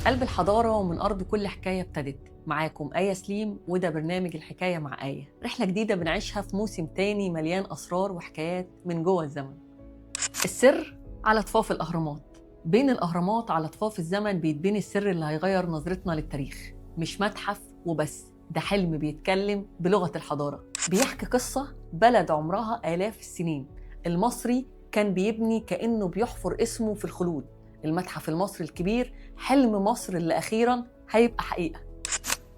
قلب الحضارة ومن أرض كل حكاية ابتدت. معاكم آية سليم، وده برنامج الحكاية مع آية. رحلة جديدة بنعيشها في موسم تاني مليان أسرار وحكايات من جوه الزمن. السر على ضفاف الأهرامات. بين الأهرامات على ضفاف الزمن بيتبني السر اللي هيغير نظرتنا للتاريخ. مش متحف وبس، ده حلم بيتكلم بلغة الحضارة، بيحكي قصة بلد عمرها آلاف السنين. المصري كان بيبني كأنه بيحفر اسمه في الخلود. المتحف المصري الكبير، حلم مصر اللي أخيراً هيبقى حقيقة.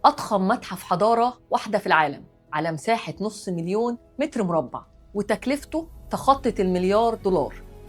أضخم متحف حضارة واحدة في العالم، على مساحة 500,000 متر مربع، وتكلفته تخطت $1 مليار.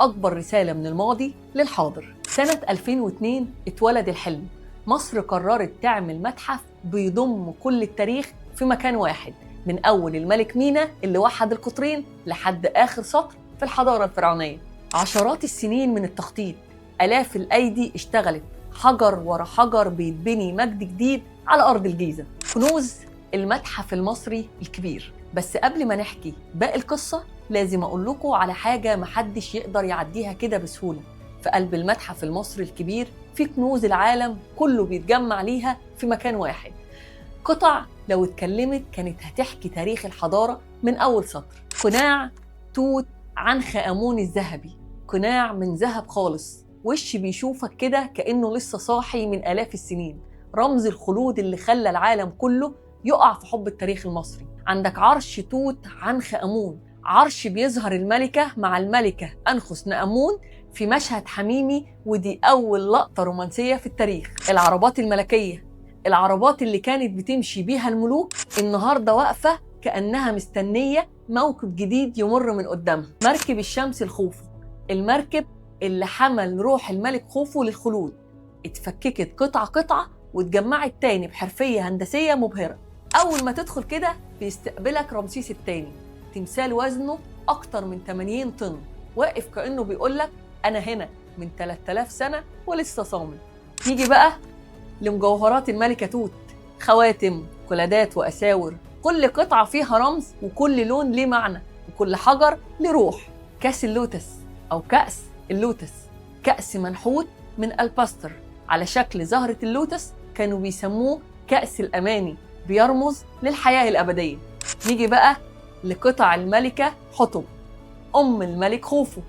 أكبر رسالة من الماضي للحاضر. سنة 2002 اتولد الحلم. مصر قررت تعمل متحف بيضم كل التاريخ في مكان واحد، من أول الملك مينا اللي وحد القطرين لحد آخر سطر في الحضارة الفرعونية. عشرات السنين من التخطيط، آلاف الأيدي اشتغلت، حجر ورا حجر بيتبني مجد جديد على أرض الجيزة. كنوز المتحف المصري الكبير. بس قبل ما نحكي باقي القصة لازم أقول لكم على حاجة محدش يقدر يعديها كده بسهولة. في قلب المتحف المصري الكبير في كنوز العالم كله بيتجمع ليها في مكان واحد. قطع لو اتكلمت كانت هتحكي تاريخ الحضارة من أول سطر. قناع توت عنخ آمون الذهبي، قناع من ذهب خالص، وش بيشوفك كده كأنه لسه صاحي من آلاف السنين، رمز الخلود اللي خلى العالم كله يقع في حب التاريخ المصري. عندك عرش توت عنخ آمون، عرش بيظهر الملكة مع الملكة أنخس نأمون في مشهد حميمي، ودي أول لقطة رومانسية في التاريخ. العربات الملكية، العربات اللي كانت بتمشي بيها الملوك، النهاردة واقفة كأنها مستنية موكب جديد يمر من قدامها. مركب الشمس الخوفو، المركب اللي حمل روح الملك خوفو للخلود، اتفككت قطعة قطعة واتجمعت تاني بحرفية هندسية مبهرة. أول ما تدخل كده بيستقبلك رمسيس الثاني، تمثال وزنه أكتر من 80 طن، واقف كأنه بيقولك أنا هنا من 3000 سنة ولسه صامد. نيجي بقى لمجوهرات الملكة توت، خواتم، قلادات وأساور، كل قطعة فيها رمز وكل لون ليه معنى وكل حجر ليه روح. كاس اللوتس أو كأس اللوتس، كأس منحوت من الباستر على شكل زهرة اللوتس، كانوا بيسموه كأس الأماني، بيرمز للحياة الأبدية. نيجي بقى لقطع الملكة حطب، أم الملك خوفو،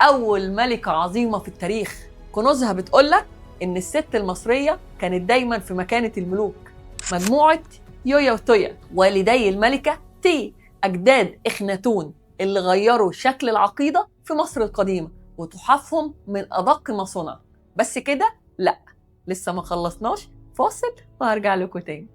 أول ملكة عظيمة في التاريخ. كنوزها بتقولك إن الست المصرية كانت دايما في مكانة الملوك. مجموعة يويا وتويا، والدي الملكة تي، أجداد إخناتون اللي غيروا شكل العقيدة في مصر القديمة، وتحفهم من أدق ما صنع. بس كده؟ لا، لسه ما خلصناش، فاصل وهرجع لكم تاني.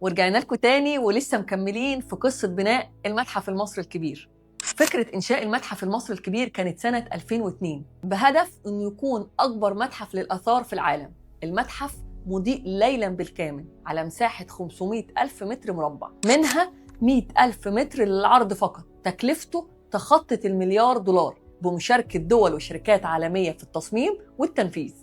ورجعنا لكم تاني ولسه مكملين في قصة بناء المتحف المصري الكبير. فكرة إنشاء المتحف المصري الكبير كانت سنة 2002 بهدف إنه يكون أكبر متحف للآثار في العالم. المتحف مضيء ليلاً بالكامل على مساحة 500,000 متر مربع، منها 100,000 متر للعرض فقط. تكلفته تخطت $1 مليار بمشاركة دول وشركات عالمية في التصميم والتنفيذ.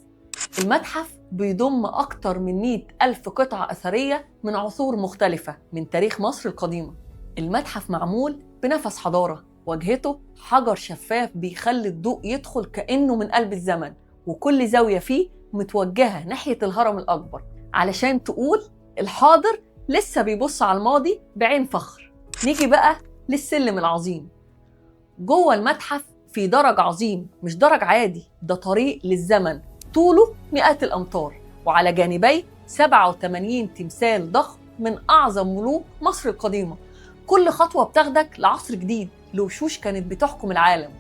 المتحف بيضم أكتر من 100,000 قطعة أثرية من عصور مختلفة من تاريخ مصر القديمة. المتحف معمول بنفس حضارة، واجهته حجر شفاف بيخلي الضوء يدخل كأنه من قلب الزمن، وكل زاوية فيه متوجهة ناحية الهرم الأكبر علشان تقول الحاضر لسه بيبص على الماضي بعين فخر. نيجي بقى للسلم العظيم. جوه المتحف في درج عظيم، مش درج عادي، ده طريق للزمن طوله مئات الأمتار، وعلى جانبيه 87 تمثال ضخم من أعظم ملوك مصر القديمة. كل خطوة بتاخدك لعصر جديد، لوشوش كانت بتحكم العالم.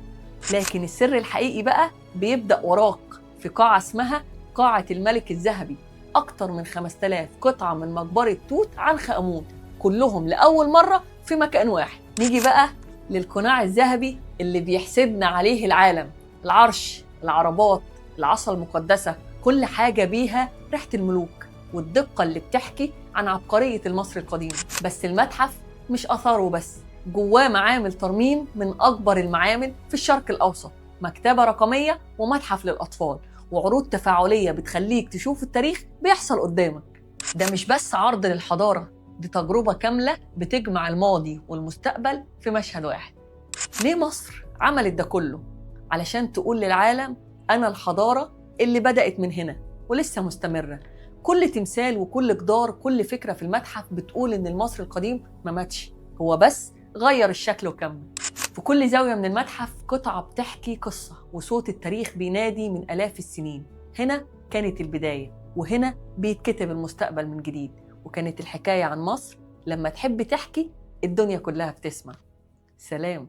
لكن السر الحقيقي بقى بيبدأ وراك في قاعة اسمها قاعة الملك الذهبي. أكتر من 5000 قطعة من مقبرة توت عنخ آمون، كلهم لأول مرة في مكان واحد. نيجي بقى للقناع الذهبي اللي بيحسدنا عليه العالم. العرش، العربات، العصا المقدسة، كل حاجة بيها ريحة الملوك والدقة اللي بتحكي عن عبقرية المصري القديم. بس المتحف مش آثاره بس، جواه معامل ترميم من أكبر المعامل في الشرق الأوسط، مكتبة رقمية ومتحف للأطفال، وعروض تفاعلية بتخليك تشوف التاريخ بيحصل قدامك. ده مش بس عرض للحضارة، دي تجربة كاملة بتجمع الماضي والمستقبل في مشهد واحد. ليه مصر عملت ده كله؟ علشان تقول للعالم أنا الحضارة اللي بدأت من هنا ولسه مستمرة. كل تمثال وكل جدار، كل فكرة في المتحف بتقول إن المصري القديم ما ماتش، هو بس غير الشكل وكمل. في كل زاوية من المتحف قطعة بتحكي قصة، وصوت التاريخ بينادي من آلاف السنين. هنا كانت البداية، وهنا بيتكتب المستقبل من جديد. وكانت الحكاية عن مصر لما تحب تحكي الدنيا كلها بتسمع. سلام.